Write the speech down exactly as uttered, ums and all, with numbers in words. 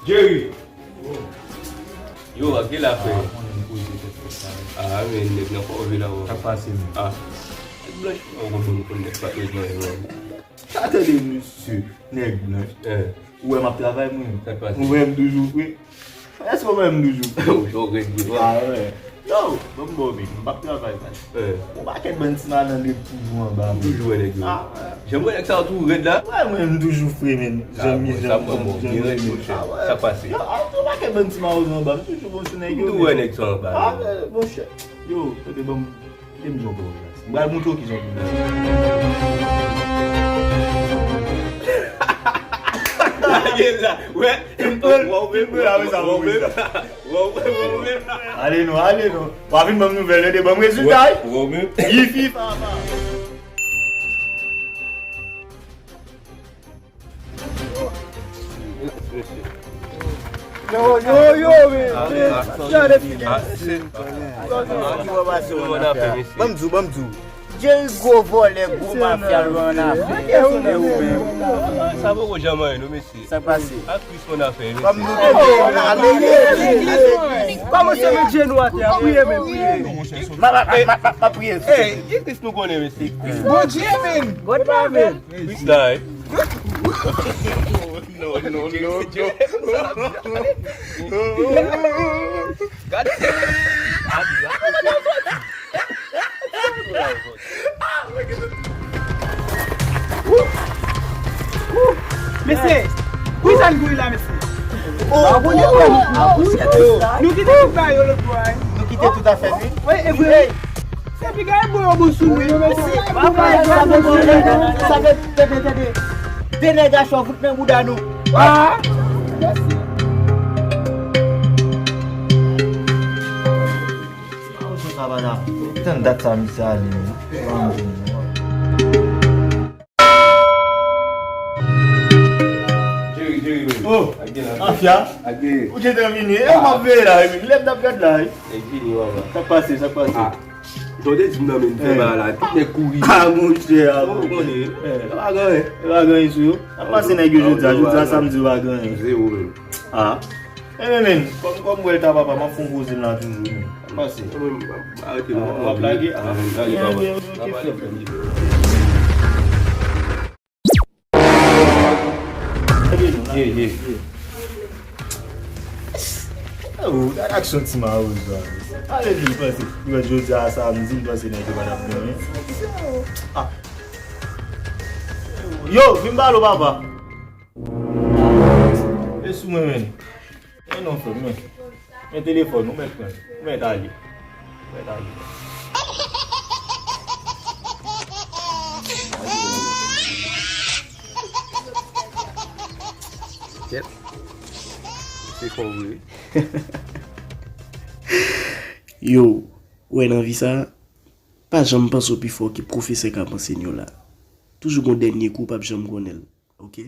Jerry! Yo, ak gen la, frè. Ah, konnen m poze tèt fèt la. Ah, men nèg nan kòve la, wè. Sa k pase, men? Ah. Nèg blanch, ou konn bon, konn nèg pa bezwen, wè. Sa tande, mesye, nèg blanch. Eh. Ou wè m ap travay, mwen. Sa k pase? Ou wè m toujou fre. Èske w wè m toujou? Ou jò rèd, wi. Ah, wè. Yo, ban m ba w, men, m p ap travay, baz. Eh. Yon pakèt bann ti malandren toujou anba, men. Toujou wè nèg yo. Ah, wè. Jan m wè nèg sa yo tou rèd la. Wè, mwen, m toujou fre, men. Ah, jan m, bon, jan sa m, bon, jan m gen rèd, monchè. Ah, wè. Sa k pase? Yo, ah, yon pakèt bann ti mawozo anba, m toujou bon sou nèg yo, men. M tou wè nèg sa anba. Ah, wè, monchè. Yo, tande, ban m Kite m di w yon pawòl la. M pral montre w kijan pou m. Lage l la. Wè. Wè w menm. Wè w menm. Wè w menm. Ale non, ale non. W a vin ban m nouvèl, tande, ban m rezilta, wi. Wè w menm. Yifi papa. Yo, yo, yo, men, men, gade figi. Ban m di w, ban m di w. Jerry gwo vòlè, gwo mafya, lwen an afè. Sa poko janm anyen, non, mesye. Sa pase. Ak Kris, lwen an afè, mesye. Kòm nou te di, kòmanse met jenou atè, priye, men, priye. M a, m a, m a, m a priye. Ey, ki Kris nou konnen, mesye? Bondye, men. Bondye, men. Kris la, wi. No, no, no, no. Gade. Mesye, pou sa n kouri la, mesye? Oh, oh, oh, oh, oh. Nou kite tout bagay yo lòt bò a, wi. Nou kite tout afè nou. Wi, e vre. Hey. Se piga e bon yo bon sou nou, yo, mesye. Sa fè, tande, tande, tande. De nèg a chò fout nan bouda nou. Ah! Tann dat sa misye ale, non. Jerry, Jerry, men. Oh, mafya. Ou gentan vini. E, m ap veye la, wi. Lè m t ap gad la, wi. Nèg vini, mama. Sa k pase, sa k pase? Ah. Jan w te di m nan, men, m fè bagay la, tout nèg kouri. Ah, monchè, ah, ou konnen. Eh. E pa gen anyen. E pa gen anyen sou yo. Sa pase nèg yo jodi a, jodi a samdi, yo pa gen anyen. Zewo, menm. Ah. E men, men, kòm, kòm m wè l ta papa, m ap fè yon koze m la toujou, men. Sa pase. Mwen, m ap arete, non. W ap lage? Ah, lage, papa. Ye, ye. Oh, gade aksyon ti mawozo a. Ale di l panse. Li wè jodi a samdi, li panse nèg yo pa t ap gen anyen. Ah. Yo, vin pale w, papa. E sou mwen, men. E non, frè m, men. Men telefòn, ou mèt pran. Ou mèt ale. Ou mèt ale. Kèt. Se fò vre. Yo, ou wè nan vi sa, pa janm panse w pi fò ke pwofesè k ap anseye w la. Toujou gon dènye kou, w p ap janm konnen l. Oke?